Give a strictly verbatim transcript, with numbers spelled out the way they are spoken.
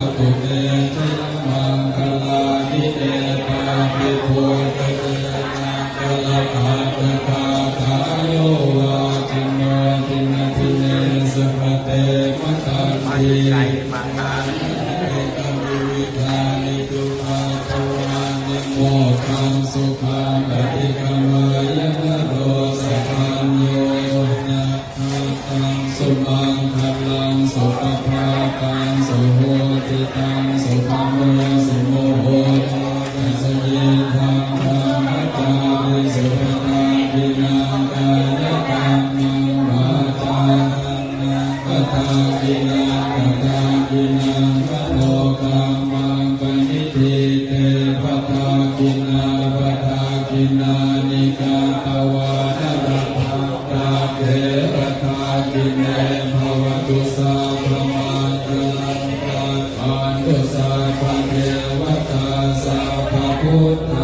Hotu te jayamaṅgalāni. Etāpi buddhajayamaṅgalaaṭṭhagāthā yo vācano dinadine sarate matandī, ekavividhāni cupaddavāni mokkhaṃ sukhaṃ adhigameyya naro sapañño. Sunakkhattaṃ sumaṅgalaṃ supabhātaṃ suhuṭṭhitaṃ sukhaṇo sumuhutto ca suyiṭṭhaṃ brahmacārisu padakkhiṇaṃ kāyakammaṃ vācākammaṃ padakkhiṇaṃ padakkhiṇaṃ manokammaṃ paṇidhī te padakkhiṇā padakkhiṇāni katvāna labhantatthe padakkhiṇe. Bhavatu sabbamaṅgalaṃ rakkhantu sabbadevatā sabbabuddhā